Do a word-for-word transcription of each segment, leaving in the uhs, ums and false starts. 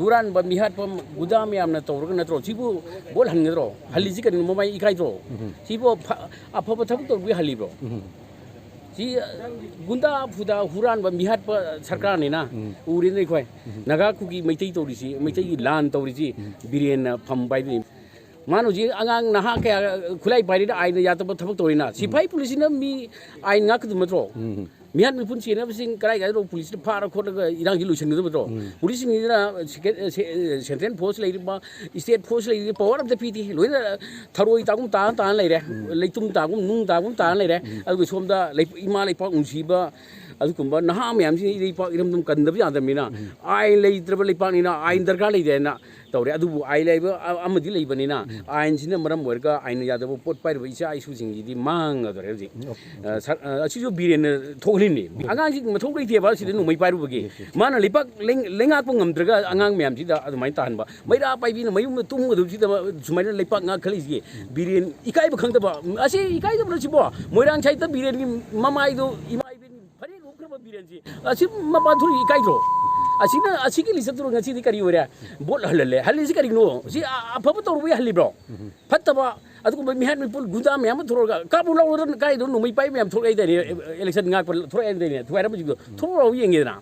ꯍꯨꯔꯥꯟꯕ, ꯃꯤꯍꯥꯠꯄ, ꯒꯨꯟꯗꯥ ꯃꯌꯥꯝꯅ ꯇꯧꯔꯒ ꯅꯠꯇ꯭ꯔꯣ? ꯁꯤꯕꯨ ꯚꯣꯠ ꯍꯟꯒꯗ꯭ꯔꯣ? ꯍꯜꯂꯤꯁꯤ ꯀꯔꯤꯅꯣ? ꯃꯃꯥꯏ ꯏꯀꯥꯏꯗ꯭ꯔꯣ? ꯁꯤꯕꯨ ꯐ-, ꯑꯐꯕ ꯊꯕꯛ ꯇꯧꯕꯒꯤ ꯍꯜꯂꯤꯕ꯭ꯔꯣ? ꯁꯤ, ꯑ, ꯒꯨꯟꯗꯥ ꯐꯨꯗꯥ ꯍꯨꯔꯥꯟꯕ ꯃꯤꯍꯥꯠꯄ ꯁꯔꯀꯥꯔꯅꯤꯅ ꯎꯔꯦꯅ ꯑꯩꯈꯣꯏ꯫ ꯅꯥꯒꯥ ꯈꯨꯒꯤ ꯃꯩꯇꯩ ꯇꯧꯔꯤꯁꯤ, ꯃꯩꯇꯩꯒꯤ ꯂꯥꯟ ꯇꯧꯔꯤꯁꯤ ꯕꯤꯔꯦꯟꯅ ꯐꯝ ꯄꯥꯏꯕꯅꯤ꯫ ꯃꯥꯅ ꯍꯧꯖꯤꯛ ꯑꯉꯥꯡ ꯅꯍꯥ ꯀꯌꯥ ꯈꯨꯠꯂꯥꯏ ꯄꯥꯏꯔꯤꯅ ꯑꯥꯏꯟꯅ ꯌꯥꯗꯕ ꯊꯕꯛ ꯇꯧꯔꯤꯅ? ꯁꯤꯐꯥꯏ ꯄꯨꯂꯤꯁꯁꯤꯅ ꯃꯤ ꯑꯥꯏꯟ ꯉꯥꯛꯀꯗꯕ ꯅꯠꯇ꯭ꯔꯣ? ꯃꯤꯍꯥꯠ ꯃꯤꯄꯨꯟ ꯆꯦꯟꯅꯕꯁꯤꯡ ꯀꯗꯥꯏ ꯀꯗꯥꯏꯗ ꯄꯨꯂꯤꯁꯅ ꯐꯥꯔ ꯈꯣꯠꯂꯒ ꯏꯔꯥꯡꯁꯤ ꯂꯣꯏꯁꯤꯟꯒꯗꯕ ꯅꯠꯇ꯭ꯔꯣ? ꯄꯨꯂꯤꯁꯁꯤꯡꯁꯤꯅ ꯁꯦꯀꯦ-, ꯁꯦ-, ꯁꯦꯟꯇ꯭ꯔꯦꯜ ꯐꯣꯔꯁ ꯂꯩꯔꯤꯕ, ꯏꯁꯇꯦꯠ ꯐꯣꯔꯁ ꯂꯩꯔꯤꯕ ꯄꯋꯥꯔ ꯑꯝꯇ ꯄꯤꯗꯦ꯫ ꯂꯣꯏꯅ ꯊꯔꯣꯏ ꯇꯥꯒꯨꯝ ꯇꯥꯅ ꯇꯥꯅ ꯂꯩꯔꯦ꯫ ꯂꯩꯇꯨꯝ ꯇꯥꯒꯨꯝ ꯅꯨꯡ ꯇꯥꯒꯨꯝ ꯇꯥꯅ ꯂꯩꯔꯦ꯫ ꯑꯗꯨꯒ ꯁꯣꯝꯗ ꯂꯩ-, ꯏꯃꯥ ꯂꯩꯄꯥꯛ ꯅꯨꯡꯁꯤꯕ ꯑꯗꯨꯒꯨꯝꯕ ꯅꯍꯥ ꯃꯌꯥꯝꯁꯤꯅ ꯏꯔꯩꯄꯥꯛ ꯏꯔꯝꯗꯝ ꯀꯟꯗꯕ ꯌꯥꯗꯕꯅꯤꯅ, ꯑꯥꯏꯟ ꯂꯩꯇ꯭ꯔꯕ ꯂꯩꯄꯥꯛꯅꯤꯅ ꯑꯥꯏꯟ ꯗꯔꯀꯥꯔ ꯂꯩꯇꯦ ꯍꯥꯏꯅ ꯇꯧꯔꯦ꯫ ꯑꯗꯨꯕꯨ ꯑꯥꯏꯟ ꯂꯩꯕ ꯑ-, ꯑꯃꯗꯤ ꯂꯩꯕꯅꯤꯅ, ꯑꯥꯏꯟꯁꯤꯅ ꯃꯔꯝ ꯑꯣꯏꯔꯒ ꯑꯥꯏꯟ ꯌꯥꯗꯕ ꯄꯣꯠ ꯄꯥꯏꯔꯨꯕ ꯏꯆꯥ ꯏꯁꯨꯁꯤꯡꯁꯤꯗꯤ ꯃꯥꯡꯉꯗꯣꯔꯦ ꯍꯧꯖꯤꯛ꯫ ꯑ, ꯁꯔ-, ꯑ, ꯑꯁꯤꯁꯨ ꯕꯤꯔꯦꯟꯅ ꯊꯣꯛꯍꯜꯂꯤꯅꯤ꯫ ꯑꯉꯥꯡꯁꯤ ꯃꯊꯧ ꯂꯩꯇꯦꯕ ꯁꯤꯗ ꯅꯣꯡꯃꯩ ꯄꯥꯏꯔꯨꯕꯒꯤ꯫ ꯃꯥꯅ ꯂꯩꯄꯥꯛ ꯂꯩ-, ꯂꯩꯉꯥꯛꯄ ꯉꯝꯗ꯭ꯔꯒ ꯑꯉꯥꯡ ꯃꯌꯥꯝꯁꯤꯗ ꯑꯗꯨꯃꯥꯏꯅ ꯇꯥꯍꯟꯕ꯫ ꯃꯩꯔꯥ ꯄꯥꯏꯕꯤꯅ ꯃꯌꯨꯝꯗ ꯇꯨꯝꯒꯗꯕꯁꯤꯗ ꯁꯨꯃꯥꯏꯅ ꯂꯩꯄꯥꯛ ꯉꯥꯛꯈꯠꯂꯛꯏꯁꯤ ꯕꯤꯔꯦꯟ ꯏꯀꯥꯏꯕ ꯈꯪꯗꯕ꯫ ꯑꯁꯤ ꯏꯀꯥꯏꯗꯕꯅ ꯁꯤꯕꯣ? ꯃꯣꯏꯔꯥꯡ ꯁꯥꯏꯠꯇ ꯕꯤꯔꯦꯟꯒꯤ ꯃꯃꯥꯏꯗꯣ, ꯏꯃꯥ ꯏꯕꯦꯟ ꯐꯅꯦꯛ ꯂꯣꯞꯈ꯭ꯔꯕ ꯕꯤꯔꯦꯟꯁꯤ꯫ ꯑꯁꯤ ꯃꯄꯥꯟ ꯊꯣꯛꯏ ꯏꯀꯥꯏꯗ꯭ꯔꯣ? ꯑꯁꯤꯅ, ꯑꯁꯤꯒꯤ ꯂꯤꯁꯇ ꯉꯁꯤꯗꯤ ꯀꯔꯤ ꯑꯣꯏꯔꯦ? ꯚꯣꯠ ꯍꯜꯍꯜꯂꯦ꯫ ꯍꯜꯂꯤꯁꯤ ꯀꯔꯤꯅꯣ? ꯁꯤ ꯑ-, ꯑꯐꯕ ꯇꯧꯔꯨꯕꯩ ꯍꯜꯂꯤꯕ꯭ꯔꯣ? ꯐꯠꯇꯕ ꯑꯗꯨꯒꯨꯝꯕ ꯃꯤꯍꯥꯠ ꯃꯤꯄꯨꯟ ꯒꯨꯟꯗꯥ ꯃꯌꯥꯝ ꯑꯃ ꯊꯣꯛꯂꯛꯑꯒ ꯀꯥꯞꯄꯨ ꯂꯥꯎꯔꯗꯅ ꯀꯥꯏꯗꯅꯣ ꯅꯣꯡꯃꯩ ꯄꯥꯏꯕ ꯃꯌꯥꯝ ꯊꯣꯛꯂꯛꯏꯗꯥꯏꯅꯦ, ꯏꯂꯦꯛꯁꯟ ꯉꯥꯛꯄ ꯊꯣꯛꯂꯛꯏꯗꯥꯏꯅꯦ, ꯊꯨꯒꯥꯏꯔꯝꯕꯁꯤꯡꯗꯣ ꯊꯣꯛꯂꯛꯑꯣ ꯌꯦꯡꯒꯦꯗꯅ꯫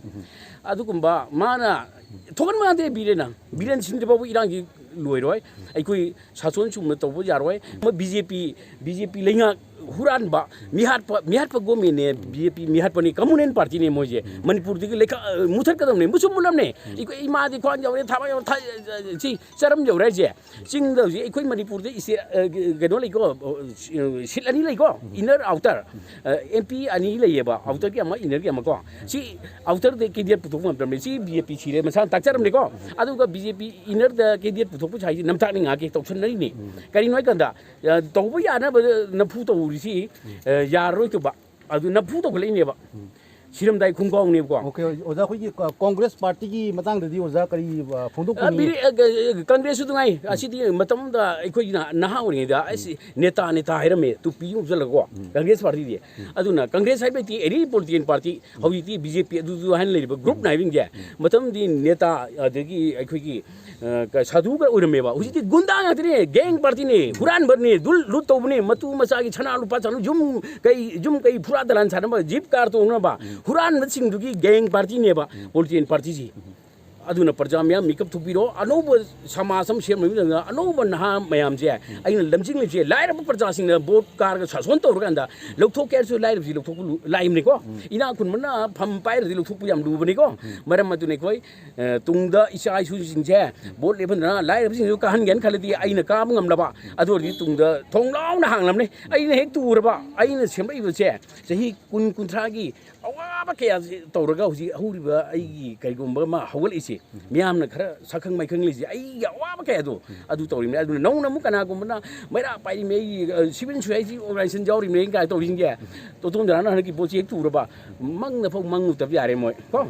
ꯑꯗꯨꯒꯨꯝꯕ ꯃꯥꯅ ꯊꯣꯛꯍꯟꯕ ꯌꯥꯗꯦ ꯕꯤꯔꯦꯟꯅ꯫ ꯕꯤꯔꯦꯟ ꯁꯤꯟꯗ꯭ꯔꯤ ꯐꯥꯎꯕ ꯏꯔꯥꯡꯁꯤ ꯂꯣꯏꯔꯣꯏ꯫ ꯑꯩꯈꯣꯏ ꯁꯥꯁꯣꯟ ꯆꯨꯝꯅ ꯇꯧꯕ ꯌꯥꯔꯣꯏ꯫ ꯃꯣꯏ ꯕꯤ ꯖꯦ ꯄꯤ, ꯕꯤ ꯖꯦ ꯄꯤ ꯂꯩꯉꯥꯛ ꯍꯨꯔꯥꯟꯕ, ꯃꯤꯍꯥꯠꯄ, ꯃꯤꯍꯥꯠꯄ ꯒꯣꯃꯦꯟꯅꯦ, ꯕꯤ ꯖꯦ ꯄꯤ ꯃꯤꯍꯥꯠꯄꯅꯤ, ꯀꯝꯃꯨꯅꯦꯜ ꯄꯥꯔꯇꯤꯅꯦ ꯃꯣꯏꯁꯦ꯫ ꯃꯅꯤꯄꯨꯔꯗꯒꯤ ꯂꯩꯈꯥ-, ꯃꯨꯊꯠꯀꯗꯕꯅꯦ, ꯃꯨꯁꯨ ꯃꯨꯠꯂꯝꯅꯦ꯫ ꯑꯩꯈꯣꯏ ꯏꯃꯥꯗꯤ ꯈ꯭ꯋꯥꯡ ꯌꯧꯔꯦ, ꯊꯕꯥꯛ ꯌꯧꯔꯦ, ꯊ-, ꯁꯤ ꯆꯔꯝ ꯌꯧꯔꯦ ꯍꯥꯏꯁꯦ꯫ ꯆꯤꯡꯗ ꯍꯧꯖꯤꯛ ꯑꯩꯈꯣꯏ ꯃꯅꯤꯄꯨꯔꯗ ꯏꯁꯇꯦꯠ, ꯑ, ꯀꯩꯅꯣ ꯂꯩꯀꯣ, ꯑ, ꯁꯤꯠ ꯑꯅꯤ ꯂꯩꯀꯣ, ꯏꯟꯅꯔ ꯑꯥꯎꯇꯔ꯫ ꯑ, ꯑꯦꯝ ꯄꯤ ꯑꯅꯤ ꯂꯩꯌꯦꯕ, ꯑꯥꯎꯇꯔꯒꯤ ꯑꯃ, ꯏꯟꯅꯔꯒꯤ ꯑꯃ ꯀꯣ꯫ ꯁꯤ ꯑꯥꯎꯇꯔꯗ ꯀꯦꯟꯗꯤꯗꯦꯠ ꯄꯨꯊꯣꯛꯄ ꯉꯝꯗ꯭ꯔꯕꯅꯤ꯫ ꯁꯤ ꯕꯤ ꯖꯦ ꯄꯤ ꯁꯤꯔꯦ, ꯃꯁꯥꯅ ꯇꯥꯛꯆꯔꯝꯅꯤꯀꯣ꯫ ꯑꯗꯨꯒ ꯕꯤ ꯖꯦ ꯄꯤ ꯏꯟꯅꯔꯗ ꯀꯦꯟꯗꯤꯗꯦꯠ ꯄꯨꯊꯣꯛꯄ ꯁꯥꯏꯁꯤ ꯅꯝꯊꯥꯛꯅꯤ ꯉꯥꯛꯀꯤ ꯇꯧꯁꯟꯅꯔꯤꯅꯤ꯫ ꯀꯔꯤꯅꯣ ꯍꯥꯏ ꯀꯥꯟꯗ, ꯑ, ꯇꯧꯕ ꯌꯥꯅꯕ ꯅꯝꯐꯨ ꯇꯧꯔꯤꯁꯤ, ꯑ, ꯌꯥꯔꯔꯣꯏꯗꯧꯕ꯫ ꯑꯗꯨ ꯅꯝꯐꯨ ꯇꯧꯈꯠꯂꯛꯏꯅꯦꯕ꯫ ꯁꯤꯔꯝꯗꯥꯏ ꯈꯣꯡꯒꯥꯎꯅꯦꯕꯀꯣ꯫ ꯑꯣꯀꯦ, ꯑꯣꯖꯥ, ꯑꯩꯈꯣꯏꯒꯤ ꯀ- ꯀꯣꯡꯒ꯭ꯔꯦꯁ ꯄꯥꯔꯇꯤꯒꯤ ꯃꯇꯥꯡꯗꯗꯤ ꯑꯣꯖꯥ ꯀꯔꯤ ꯑ, ꯑ, ꯐꯣꯡꯗꯣꯛꯄꯤꯅꯤ? ꯕꯤꯔꯤ- ꯑ, ꯀ- ꯀꯪꯒ꯭ꯔꯦꯁꯁꯨ ꯅꯨꯡꯉꯥꯏ꯫ ꯑꯁꯤꯗꯤ ꯃꯇꯝꯗ ꯑꯩꯈꯣꯏꯅ ꯅꯍꯥ ꯑꯣꯏꯔꯤꯉꯩꯗ ꯑꯁ ꯅꯦꯇꯥ ꯅꯦꯇꯥ ꯍꯥꯏꯔꯝꯃꯦ, ꯇꯨꯄꯤ ꯑꯃ ꯎꯞꯁꯜꯂꯒꯀꯣ, ꯀꯪꯒ꯭ꯔꯦꯁ ꯄꯥꯔꯇꯤꯗꯤ꯫ ꯑꯗꯨꯅ ꯀꯪꯒ꯭ꯔꯦꯁ ꯍꯥꯏꯕꯗꯤ ꯑꯦꯅꯤ ꯄꯣꯂꯤꯇꯤꯀꯦꯜ ꯄꯥꯔꯇꯤ, ꯍꯧꯖꯤꯛꯇꯤ ꯕꯤ ꯖꯦ ꯄꯤ ꯑꯗꯨꯗꯨ ꯍꯥꯏꯅ ꯂꯩꯔꯤꯕ ꯒ꯭ꯔꯨꯞꯅ ꯍꯥꯏꯕꯁꯤꯡꯁꯦ, ꯃꯇꯝꯗꯤ ꯅꯦꯇꯥ ꯑꯗꯒꯤ ꯑꯩꯈꯣꯏꯒꯤ ꯑ, ꯀ- ꯁꯥꯙꯨꯒ ꯑꯣꯏꯔꯝꯃꯦꯕ꯫ ꯍꯧꯖꯤꯛꯇꯤ ꯒꯨꯟꯗꯥ ꯉꯥꯛꯇꯅꯦ, ꯒꯦꯡ ꯄꯥꯔꯇꯤꯅꯦ, ꯍꯨꯔꯥꯟꯕꯅꯦ, ꯗꯨꯜ ꯂꯨꯠ ꯇꯧꯕꯅꯦ, ꯃꯇꯨ ꯃꯆꯥꯒꯤ ꯁꯅꯥ ꯂꯨꯄꯥ ꯆꯥꯅꯨ, ꯌꯨꯝ ꯀꯩ ꯌꯨꯝ ꯀꯩ ꯐꯨꯔꯥ ꯗꯂꯥꯟ ꯁꯥꯅꯕ, ꯖꯤꯞ ꯀꯥꯔ ꯇꯣꯡꯅꯕ ꯍꯨꯔꯥꯟꯕꯁꯤꯡꯗꯨꯒꯤ ꯒꯦꯡ ꯄꯥꯔꯇꯤꯅꯦꯕ ꯄꯣꯂꯤꯇꯤꯀꯦꯜ ꯄꯥꯔꯇꯤꯁꯤ꯫ ꯑꯗꯨꯅ ꯄ꯭ꯔꯖꯥ ꯃꯌꯥꯝ ꯃꯤꯀꯞ ꯊꯣꯛꯄꯤꯔꯣ꯫ ꯑꯅꯧꯕ ꯁꯃꯥꯖ ꯑꯃ ꯁꯦꯝꯕ ꯃꯇꯝꯗ ꯑꯅꯧꯕ ꯅꯍꯥ ꯃꯌꯥꯝꯁꯦ ꯑꯩꯅ ꯂꯝꯖꯤꯡꯂꯤꯕꯁꯦ ꯂꯥꯏꯔꯕ ꯄ꯭ꯔꯖꯥꯁꯤꯡꯅ ꯚꯣꯠ ꯀꯥꯔꯒ ꯁꯥꯁꯣꯟ ꯇꯧꯔꯀꯥꯟꯗ ꯂꯧꯊꯣꯛꯀꯦ ꯍꯥꯏꯔꯁꯨ ꯂꯥꯏꯔꯕꯁꯤ ꯂꯧꯊꯣꯛꯄ ꯂꯨ- ꯂꯥꯏꯕꯅꯤꯀꯣ꯫ ꯏꯅꯥꯛ ꯈꯨꯟꯕꯅ ꯐꯝ ꯄꯥꯏꯔꯗꯤ ꯂꯧꯊꯣꯛꯄ ꯌꯥꯝ ꯂꯨꯕꯅꯤꯀꯣ꯫ ꯃꯔꯝ ꯑꯗꯨꯅ ꯑꯩꯈꯣꯏ ꯑ, ꯇꯨꯡꯗ ꯏꯆꯥ ꯏꯁꯨꯁꯤꯡꯁꯦ ꯚꯣꯠ ꯂꯦꯞꯍꯟꯗꯅ ꯂꯥꯏꯔꯕꯁꯤꯡꯁꯨ ꯀꯥꯍꯟꯒꯦꯅ ꯈꯜꯂꯗꯤ ꯑꯩꯅ ꯀꯥꯕ ꯉꯝꯂꯕ, ꯑꯗꯨ ꯑꯣꯏꯔꯗꯤ ꯇꯨꯡꯗ ꯊꯣꯡ ꯂꯥꯎꯅ ꯍꯥꯡꯂꯝꯅꯤ꯫ ꯑꯩꯅ ꯍꯦꯛ ꯇꯨꯔꯕ, ꯑꯩꯅ ꯁꯦꯝꯂꯛꯏꯕꯁꯦ ꯆꯍꯤ ꯀꯨꯟ ꯀꯨꯟꯊ꯭ꯔꯥꯒꯤ ꯑꯋꯥꯕ ꯀꯌꯥꯁꯤ ꯇꯧꯔꯒ ꯍꯧꯖꯤꯛ ꯍꯧꯔꯤꯕ ꯑꯩꯒꯤ ꯀꯔꯤꯒꯨꯝꯕ ꯑꯃ ꯍꯧꯒꯠꯂꯛꯏꯁꯦ, ꯃꯤꯌꯥꯝꯅ ꯈꯔ ꯁꯛꯈꯪ ꯃꯥꯏꯈꯪ ꯂꯩꯁꯦ ꯑꯩꯒꯤ ꯑꯋꯥꯕ ꯀꯌꯥꯗꯣ ꯑꯗꯨ ꯇꯧꯔꯤꯕꯅꯤ꯫ ꯑꯗꯨꯅ ꯅꯧꯅ ꯑꯃꯨꯛ ꯀꯅꯥꯒꯨꯝꯕꯅ ꯃꯩꯔꯥ ꯄꯥꯏꯔꯤꯃꯦ, ꯑꯩꯒꯤ ꯑ, ꯁꯤꯚꯤꯜ ꯁꯣꯁꯥꯏꯇꯤ ꯑꯣꯔꯒꯅꯥꯏꯖꯦꯁꯟ ꯌꯥꯎꯔꯤꯃꯦ ꯀꯥꯏꯅ ꯇꯧꯔꯤꯁꯤꯡꯁꯦ, ꯇꯣꯇꯣꯟ ꯗꯔꯥꯅ ꯍꯟꯗꯛꯀꯤ ꯄꯣꯠꯁꯤ ꯍꯦꯛ ꯇꯨꯔꯕ, ꯃꯪꯗ ꯐꯥꯎ ꯃꯪꯉꯨꯗꯕ ꯌꯥꯔꯦ ꯃꯣꯏ ꯀꯣ꯫